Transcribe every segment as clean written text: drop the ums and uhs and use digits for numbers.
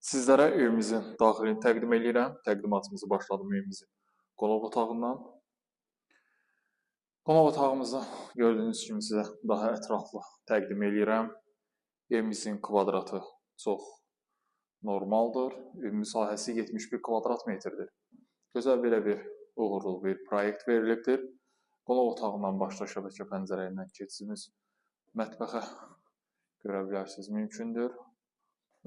Sizlərə evimizin daxilini təqdim eləyirəm. Təqdimatımızı başladım evimizin qonaq otağından. Qonaq otağımızı gördüyünüz kimi sizə daha ətraflı təqdim eləyirəm. Evimizin kvadratı çox normaldır. Ümumi sahəsi 71 kvadrat metrdir. Gözəl belə bir uğurlu bir proyekt verilibdir. Qonaq otağından başda şəbəkə pəncərə ilə keçidimiz mətbəxə görə bilərsiniz, mümkündür.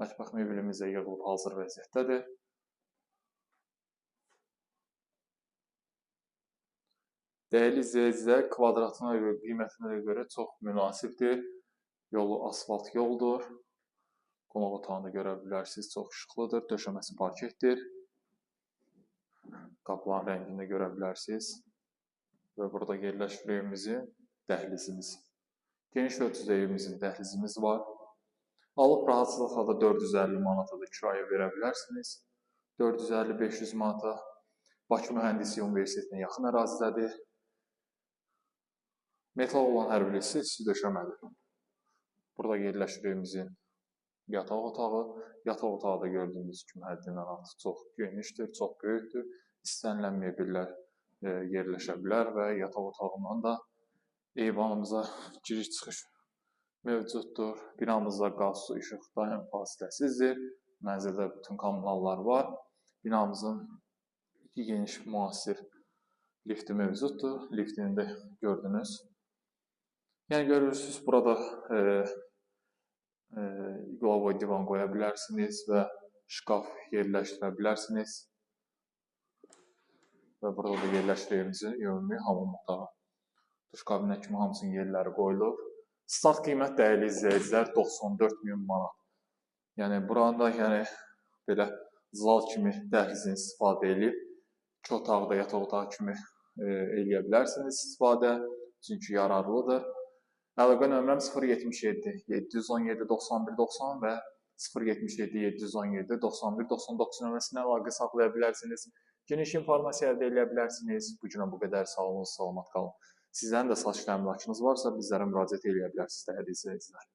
Mətbəx mebelimiz də yığılıb hazır vəziyyətdədir. Dəyərli izləyicilər, kvadratına və qiymətinə görə çox münasibdir. Yolu asfalt yoldur. Qonaq otağını görə bilərsiniz, çox işıqlıdır. Döşəməsi parketdir. Qapıların rəngini də görə bilərsiniz. Və burada yerləşir evimizin dəhlizimiz. Geniş ölçüdə evimizin dəhlizimiz var. Alıb rahatçılıqla da 450 manata da kirayə verə bilərsiniz. 450-500 manata Bakı Mühəndislik Universitetinə yaxın ərazidədir. Metal olan hər bir hissi döşəmədir. Burada yerləşir evimizin yataq otağı. Yataq otağı da gördüyünüz kimi həddindən artıq çox genişdir, çox böyükdür. İstənilən mebellər yerləşə bilər və yataq otağından da eyvanımıza giriş-çıxış mövcuddur. Binamızda qaz, su, işıq daim fasiləsizdir. Mənzildə bütün kommunallar var. Binamızın iki geniş müasir lifti mövcuddur. Liftini də gördünüz. Yəni görürsünüz, burada qlavoy divan qoya bilərsiniz və şkaf yerləşdirə bilərsiniz. Və burada da yerləşir evimizin ümumi hamam otağı. Duş kabinə kimi hamısının yerləri qoyulub. Start qiymət dəyərli izləyicilər 94 min manat. Yəni buranın da belə zal kimi dəhlizini istifadə edib, iki otaqda yataq otağı kimi eləyə bilərsiniz istifadə, çünki yararlıdır. Əlaqə nömrəm 077 717 91 90 və 077 717 91 99 nömrəsinə əlaqə saxlaya bilərsiniz. Geniş informasiya əldə edə bilərsiniz. Bu günə bu qədər. Sağ olun, salamat qalın. Sizlərin də satış əmlakınız varsa bizlərə müraciət eləyə bilərsiniz, dəyərli izləyicilər.